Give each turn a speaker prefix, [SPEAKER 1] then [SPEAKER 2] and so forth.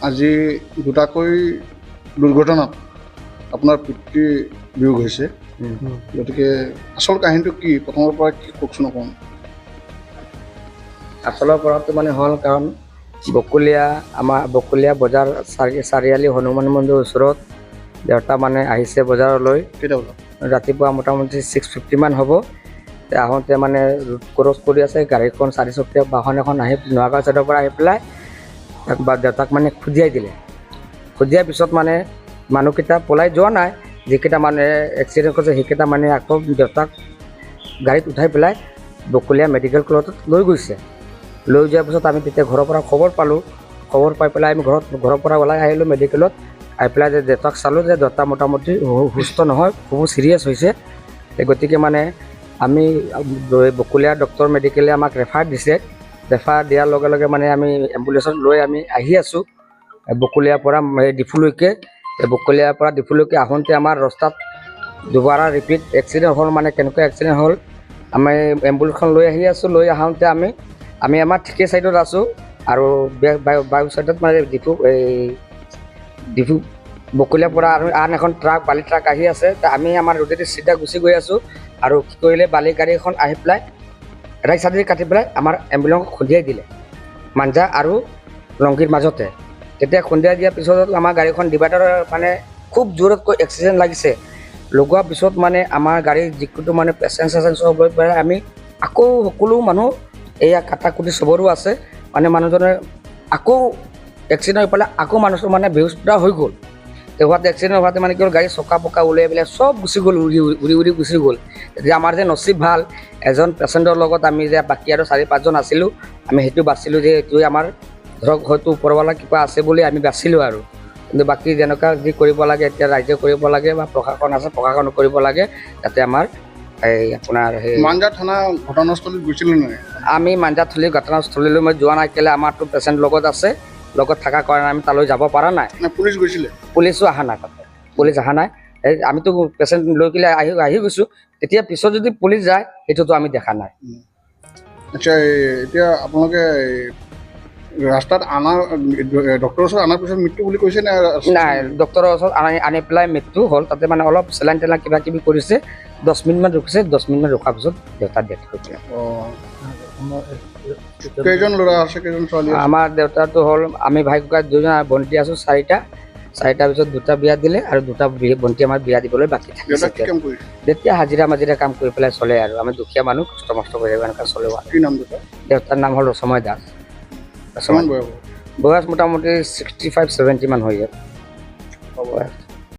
[SPEAKER 1] আজি দুটাকৈ দুৰ্ঘটনাত আপোনাৰ পিতৃ বিয়োগ হৈছে, গতিকে আচল কাহিনীটো কি, প্ৰথমৰ পৰা কি কওকচোন অকণমান।
[SPEAKER 2] আচলৰ পৰাটো মানে হ'ল কাৰণ বকুলীয়া, আমাৰ বকুলীয়া বজাৰ চাৰিআলি হনুমান মন্দিৰৰ ওচৰত দেউতা মানে আহিছে বজাৰলৈ।
[SPEAKER 1] কেইটা বজাত?
[SPEAKER 2] ৰাতিপুৱা মোটামুটি 6:50 মান হ'ব। আহোঁতে মানে ৰোড ক্ৰছ কৰি আছে, গাড়ীখন চাৰিচকীয়া বাহন এখন আহি নগাঁও চাইডৰ পৰা আহি পেলাই তাক বা দেউতাক মানে খুন্দিয়াই দিলে। খুন্দিয়াৰ পিছত মানে মানুহকেইটা পলাই যোৱা নাই, যিকেইটা মানুহে এক্সিডেণ্ট কৰিছে সেইকেইটা মানে আকৌ দেউতাক গাড়ীত উঠাই পেলাই বকুলীয়া মেডিকেল কলেজত লৈ গৈছে। লৈ যোৱাৰ পিছত আমি তেতিয়া ঘৰৰ পৰা খবৰ পালোঁ। খবৰ পাই পেলাই আমি ঘৰৰ পৰা ওলাই আহিলোঁ মেডিকেলত। আহি পেলাই যে দেউতাক চালোঁ যে দেউতা মোটামুটি সুস্থ নহয়, খুব চিৰিয়াছ হৈছে। গতিকে মানে আমি বকুলীয়া ডক্টৰ মেডিকেলে আমাক ৰেফাৰ দিছে। ৰেফাৰ দিয়াৰ লগে লগে মানে আমি এম্বুলেঞ্চত লৈ আমি আহি আছোঁ বকুলীয়াৰ পৰা ডিফুলৈকে। বকুলীয়াৰ পৰা ডিফুলৈকে আহোঁতে আমাৰ ৰাস্তাত দুবাৰ ৰিপিট এক্সিডেণ্ট হ'ল। মানে কেনেকুৱা এক্সিডেণ্ট হ'ল, আমি এম্বুলেঞ্চখন লৈ আহি আছোঁ। লৈ আহোঁতে আমি আমাৰ ঠিকে চাইডত আছোঁ আৰু বায়ু চাইডত মানে ডিফু এই ডিফু বকুলীয়াৰ পৰা আৰু আন এখন ট্ৰাক, বালি ট্ৰাক আহি আছে। আমি আমাৰ ৰোডেদি চিধা গুচি গৈ আছোঁ আৰু কি কৰিলে, বালি গাড়ী এখন আহি পেলাই ৰাইট চাইডেদি কাটি পেলাই আমাৰ এম্বুলেঞ্চ খুন্দিয়াই দিলে মাঞ্জা আৰু লংগীৰ মাজতে। তেতিয়া খুন্দিয়াই দিয়াৰ পিছত আমাৰ গাড়ীখন ডিভাইডাৰৰ মানে খুব জোৰতকৈ এক্সিডেণ্ট লাগিছে। লগোৱাৰ পিছত মানে আমাৰ গাড়ীৰ যিটো মানে পেচেঞ্জ চেচেঞ্জ চব লৈ পেলাই আমি আকৌ সকলো মানুহ এয়া কাটা কুটি চবৰো আছে, মানে মানুহজনে আকৌ এক্সিডেণ্ট হৈ পেলাই আকৌ মানুহটো মানে বেহুচ পুৰা হৈ গ'ল। হোৱাতে এক্সিডেণ্ট হোৱাতে মানে কি হ'ল, গাড়ী চকা পকা উলিয়াই পেলাই চব গুচি গ'ল, উৰি উৰি উৰি গুচি গ'ল। তেতিয়া আমাৰ যে নচিব ভাল, এজন পেচেণ্টৰ লগত আমি যে বাকী আৰু 4-5জন আছিলোঁ, আমি সেইটো বাচিলোঁ যে এইটোৱে আমাৰ ধৰক হয়তো ওপৰৱালা কিবা আছে বুলি আমি বাচিলোঁ আৰু। কিন্তু বাকী যেনেকুৱা যি কৰিব লাগে এতিয়া ৰাইজে কৰিব লাগে বা প্ৰশাসন আছে প্ৰশাসন কৰিব লাগে, যাতে আমাৰ এই আপোনাৰ সেই
[SPEAKER 1] মাঞ্জা থানা ঘটনাস্থলীত গৈছিলে নাই?
[SPEAKER 2] আমি মাঞ্জাথলী ঘটনাস্থলীলৈ মই যোৱা নাই, কেলৈ আমাৰতো পেচেণ্ট লগত আছে, লগত থকাৰ কাৰণে আমি তালৈ যাব পৰা নাই।
[SPEAKER 1] পুলিচ গৈছিলে?
[SPEAKER 2] পুলিচো অহা নাই, তাতে পুলিচ অহা নাই। এই আমিতো পেচেণ্ট লৈ পেলাই আহি গৈছোঁ। তেতিয়া পিছত যদি পুলিচ যায় সেইটোতো আমি দেখা নাই।
[SPEAKER 1] আচ্ছা, এতিয়া আপোনালোকে ৰাস্তাত আনা ডক্টৰৰ ওচৰত অনাৰ পিছত মৃত্যু বুলি কৈছে নে?
[SPEAKER 2] নাই, ডক্টৰৰ ওচৰত আনি পেলাই মৃত্যু হ'ল। তাতে মানে অলপ চেলাইন টেলাইন কিবা কিবি কৰিছে, 10 মিনিটমান ৰখিছে। 10 মিনিটমান ৰখাৰ পিছত দেউতাৰ ডেথ হৈ গ'ল।
[SPEAKER 1] কেইজন ল'ৰা আছে, কেইজন ছোৱালী?
[SPEAKER 2] আমাৰ দেউতাটো হ'ল আমি ভাই ককাই দুজন আৰু ভণ্টি আছোঁ চাৰিটা। চাৰিটাৰ পিছত দুটা বিয়া দিলে আৰু দুটা ভণ্টি আমাৰ বিয়া দিবলৈ বাকী থাকিছে। তেতিয়া হাজিৰা মাজিৰা কাম কৰি পেলাই চলে আৰু আমি দুখীয়া মানুহ, কষ্ট মষ্ট কৰি এনেকুৱা চলো।
[SPEAKER 1] কি নাম দেউতাৰ?
[SPEAKER 2] দেউতাৰ নাম হ'ল ৰসময় দাস। বয়স মোটামুটি 65-70 মান হৈ যায়।